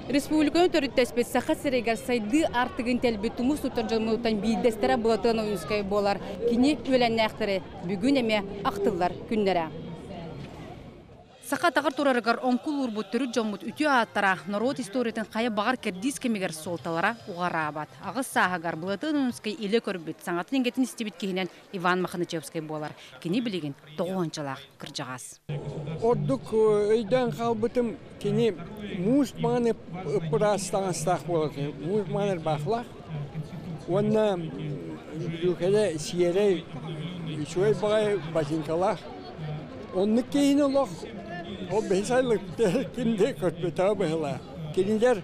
Республиканы төрүттэспит Саха сиригэр сайдыы аартыгын тэлбит тумус туттар дьоммутуттан биирдэстэрэ Былатыан Ойуунскай буолар. Кини үөлэннээхтэри бүгүн эмиэ ахтыллар күннэрэ. Саха атаҕар турарыгар оҥкул уурбут төрүт дьоммут үтүө ааттара норуот историятын хайа баҕар кэрдиис кэмигэр суолталара уҕараабат. Аҕыс сааһыгар Былатыан Ойуунскай илэ көрбүт, саҥатын-иҥэтин истибит киһинэн Иван Махначевскай буолар. Кини билигин тоҕуончалаах кырдьаҕас. Ордук өйдөөн хаалбытым кини муус маҥан ыппыраас таҥастаах буолар. Муус маҥан ырбаахлаах уонна бүрүүкэлэ сиэрэй үчүгэй баҕайы ботинкалаах. Оннук киһини олох ол биһи сайылыкпыт ким да көрбөтөҕө быһыылаах. Кинилэр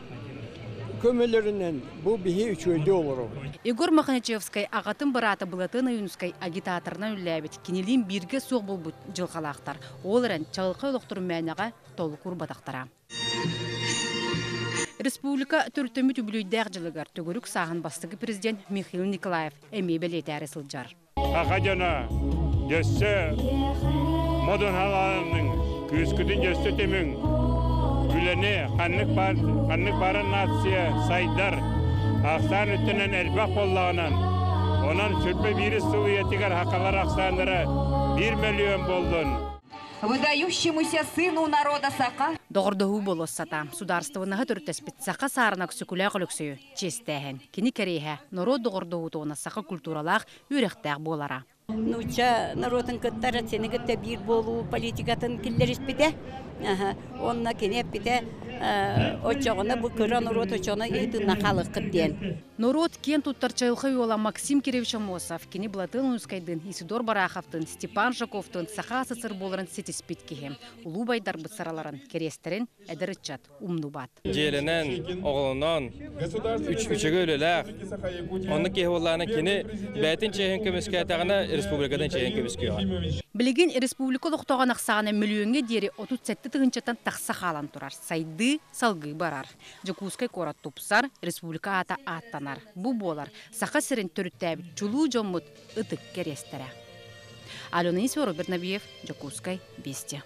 көмөлөрүнэн бу биһи үчүгэйдик олоробут. Егор Махначевскай аҕатын быраата Былатыан Ойуунускай агитаторынан үлэлээбит, кинилиин бииргэ суох буолбут дьылҕалаахтар. Ол эрэн, чаҕылхай олохторун мээнэҕэ толук уурбатахтара. Республика төрүттэммит үбүлүөйдээх дьылыгар төгүрүк сааһын бастакы президент Михаил Николаев эмиэ бэлиэтээри сылдьар. Саха дьоно дьөссө модун халаанның күүскүтүн дьөссө түмүҥ үлэни ханнык баар ханнык баара нация сайдар ахсаан өттүнэн элбэх буоллаҕынан онон сүрбэ биирис сыл үйэтигэр хахалар ахсааннара 1 миллион буоллун. Выдающемуся сыну народа Саха. Доҕордоһуу болуоссата судаарыстыбаннаһы төрүттэспит саха саарына Өксөкүлээх Өлөксөйү чиэстээһин. Кини кэриэһэ норуот доҕордоһуутуна саха культуралаах, үөрэхтээх буолара. Нуучча норуотун кытта Россияны кытта биир буолуу политикатын киллэриспитэ. Онно кини эппитэ оччоҕуна бу кыра норуот оччоҕуна иһитинна хаалыаххыт диэн. Норуот киэн туттар чаҕылхай уола Максим Кирович Аммосов кини Былатыан Ойуунускайдыын, Исидор Бараховтыын, Степан Жаковтуун Саха СССР буоларын ситиспит киһи. Улуу байдарбыт сараларын, кэриэстэрин эдэр ыччат умнубат. Дьиэлэнэн, оҕолонон, үчүгэй үлэлээх. Оннук киһи буоллаҕына кини бэйэтин чиэһин көмүскээтэҕинэ республикатын чиэһин көмүскүөҕэ. Билигин республика олохтооҕун ахсаана мөлүйүөҥҥэ диэри 37 тыһыынчаттан тахса хаалан турар. Сайдыы салгыы барар. Дьокуускай куорат тупсар, республика аата ааттанар. Бу буолар Саха сирин төрүттээбит чулуу дьоммут ытык кэриэстэрэ. Алена Исова, Роберт Набиев, Дьокуускай, Вести.